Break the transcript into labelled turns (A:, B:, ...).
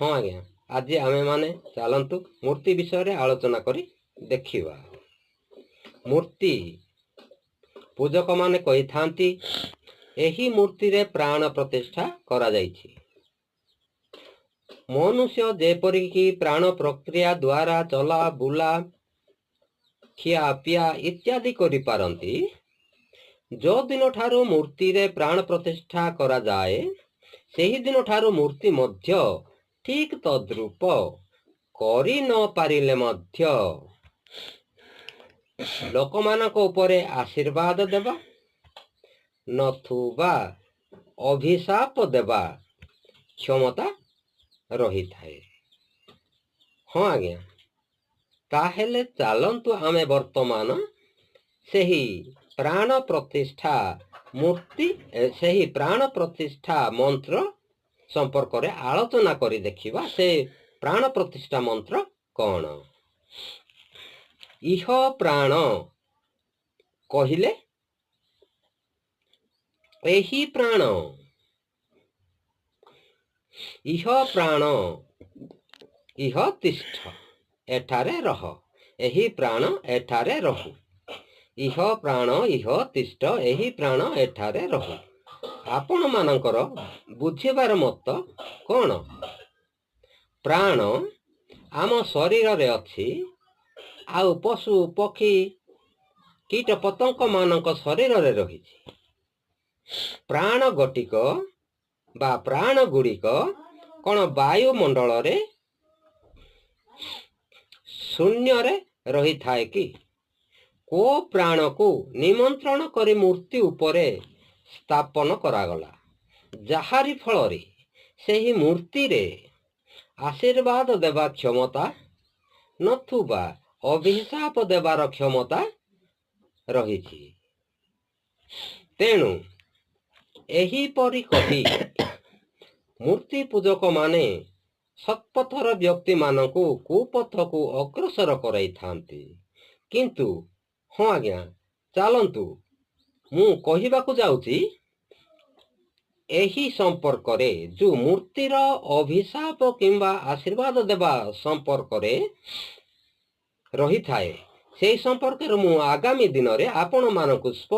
A: ହଁ ଆଜ୍ଞା, ଆଜି ଆମେମାନେ ଚାଲନ୍ତୁ ମୂର୍ତ୍ତି ବିଷୟରେ ଆଲୋଚନା କରି ଦେଖିବା। ମୂର୍ତ୍ତି ପୂଜକମାନେ କହିଥାନ୍ତି, ଏହି ମୂର୍ତ୍ତିରେ ପ୍ରାଣ ପ୍ରତିଷ୍ଠା କରାଯାଇଛି। ମନୁଷ୍ୟ ଯେପରିକି ପ୍ରାଣ ପ୍ରକ୍ରିୟା ଦ୍ୱାରା ଚଲା ବୁଲା, ଖିଆ ପିଆ ଇତ୍ୟାଦି କରିପାରନ୍ତି, ଯେଉଁଦିନଠାରୁ ମୂର୍ତ୍ତିରେ ପ୍ରାଣ ପ୍ରତିଷ୍ଠା କରାଯାଏ, ସେହିଦିନଠାରୁ ମୂର୍ତ୍ତି ମଧ୍ୟ ଠିକ୍ ତଦ୍ରୂପ କରି ନ ପାରିଲେ ମଧ୍ୟ ଲୋକମାନଙ୍କ ଉପରେ ଆଶୀର୍ବାଦ ଦେବା ନଥୁବା ଅଭିଶାପ ଦେବା କ୍ଷମତା ରହିଥାଏ। ହଁ ଆଜ୍ଞା, ତାହେଲେ ଚାଲନ୍ତୁ ଆମେ ବର୍ତ୍ତମାନ ସେହି ପ୍ରାଣ ପ୍ରତିଷ୍ଠା ମୂର୍ତ୍ତି, ସେହି ପ୍ରାଣ ପ୍ରତିଷ୍ଠା ମନ୍ତ୍ର ସମ୍ପର୍କରେ ଆଲୋଚନା କରି ଦେଖିବା। ସେ ପ୍ରାଣ ପ୍ରତିଷ୍ଠା ମନ୍ତ୍ର କ'ଣ? ଇହ ପ୍ରାଣ କହିଲେ ଏହି ପ୍ରାଣ, ଇହ ପ୍ରାଣ ଇହ ତିଷ୍ଠ, ଏଠାରେ ରହ। ଏହି ପ୍ରାଣ ଏଠାରେ ରହୁ। ଇହ ପ୍ରାଣ ଇହ ତିଷ୍ଠ, ଏହି ପ୍ରାଣ ଏଠାରେ ରହୁ। ଆପଣମାନଙ୍କର ବୁଝିବାର ମତ କ'ଣ? ପ୍ରାଣ ଆମ ଶରୀରରେ ଅଛି ଆଉ ପଶୁ ପକ୍ଷୀ କୀଟ ପତଙ୍ଗମାନଙ୍କ ଶରୀରରେ ରହିଛି। ପ୍ରାଣ ଗୋଟିକ ବା ପ୍ରାଣ ଗୁଡ଼ିକ କ'ଣ ବାୟୁମଣ୍ଡଳରେ ଶୂନ୍ୟରେ ରହିଥାଏ କି? କୋଉ ପ୍ରାଣକୁ ନିମନ୍ତ୍ରଣ କରି ମୂର୍ତ୍ତି ଉପରେ ସ୍ଥାପନ କରାଗଲା, ଯାହାରି ଫଳରେ ସେହି ମୂର୍ତ୍ତିରେ ଆଶୀର୍ବାଦ ଦେବା କ୍ଷମତା ନଥୁବା ଅଭିଶାପ ଦେବାର କ୍ଷମତା ରହିଛି? ତେଣୁ ଏହିପରି କହି ମୂର୍ତ୍ତି ପୂଜକମାନେ ସତ୍ପଥର ବ୍ୟକ୍ତିମାନଙ୍କୁ କୁପଥକୁ ଅଗ୍ରସର କରାଇଥାନ୍ତି। କିନ୍ତୁ ହଁ ଆଜ୍ଞା, ଚାଲନ୍ତୁ ମୁଁ କହିବାକୁ ଯାଉଛି ଏହି ସମ୍ପର୍କରେ, ଯୋଉ ମୂର୍ତ୍ତିର ଅଭିଶାପ କିମ୍ବା ଆଶୀର୍ବାଦ ଦେବା ସମ୍ପର୍କରେ ରହିଥାଏ, ସେହି ସମ୍ପର୍କରେ ମୁଁ ଆଗାମୀ ଦିନରେ ଆପଣମାନଙ୍କୁ ସ୍ପଷ୍ଟ